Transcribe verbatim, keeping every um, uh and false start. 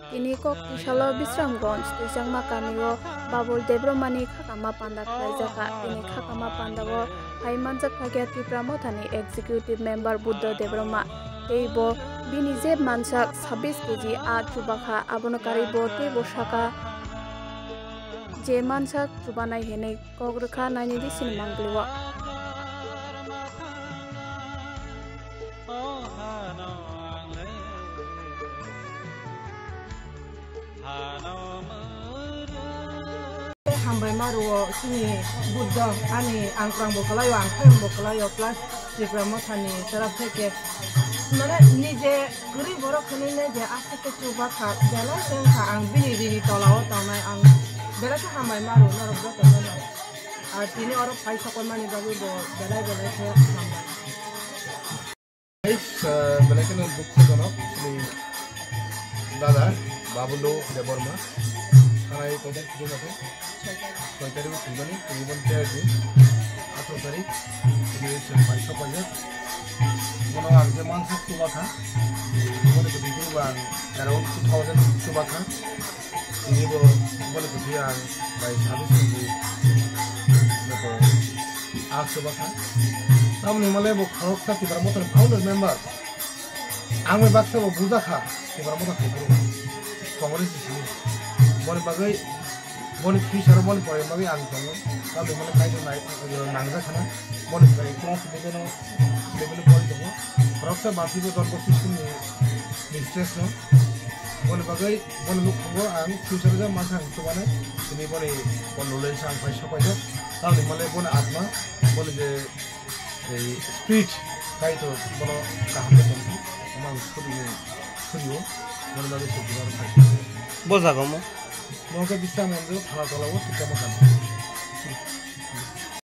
Tini kok tisalo Bisramganj twijlangma kamio Babul Debbarmani khakama panda khlaijakha. Tini khakama pandao phai manjak phakya Tipra Mothani Executive Member Buddha Debbarma. Tei bo bini je mansak sabbish K G a chubakha, abono karwi bo teibo sakha je mansak chubanai hinwi. Kok rwkha nainidi sini mangpili o. Hambai maru o sini Buddha ani angkrang bo kwlai o, angkhayung bo kwlai o, plus Tipra Mothani taraf theke mane nije kwrwi borok hinwi ne je aswk khe chubakha, belai se wngkha ang bini rini tola o tongnai, ang belai khe hambai maru norok joto no. Ar tini oro phai sokmani bagwi bo belai belai khe hambai. Guys, ah, belai kheno dukhojonok chini dada Babulu Debbarma. Thanai kotor khujui mate. Soi tarik o thwimani, tini bo tear din. Atharo tarik, tini se phai sokpaijak. Bono ang je mansak chubakha. Boni kwtwi phuru bo ang around two thousand chubakha. Tini bo bole kwthwi ang bai sabi songwi joto ah chubakha. Tamoni hwnmale bo khoroksa Tipra Mothani founder member. Ang bai baksa bo bujakha Tipra Motha khai phuru. Congress ni simi. Boni bagwi boni future boni pore bagwi ang tongo. Tamoni hwnmale kaitor nai nangjakhana. Boni bagwi kung simi beno bebeno pore tongo. Khoroksa bati bo Don Bosco school ni mistress no. Boni bagwi boni nukhugo ang future o masa ang chubanai. Tini boni boni loloi sa ang phai sokpaijak. Tamoni hwnmale boni atma, boni je ei spirit kaitor bono kaham khe tongkha. Omo ang suri suri o. Boni bagwi se bubar phai. Bo jaga mo? Mo khe Bisramganj thana tola o Tipra Motha.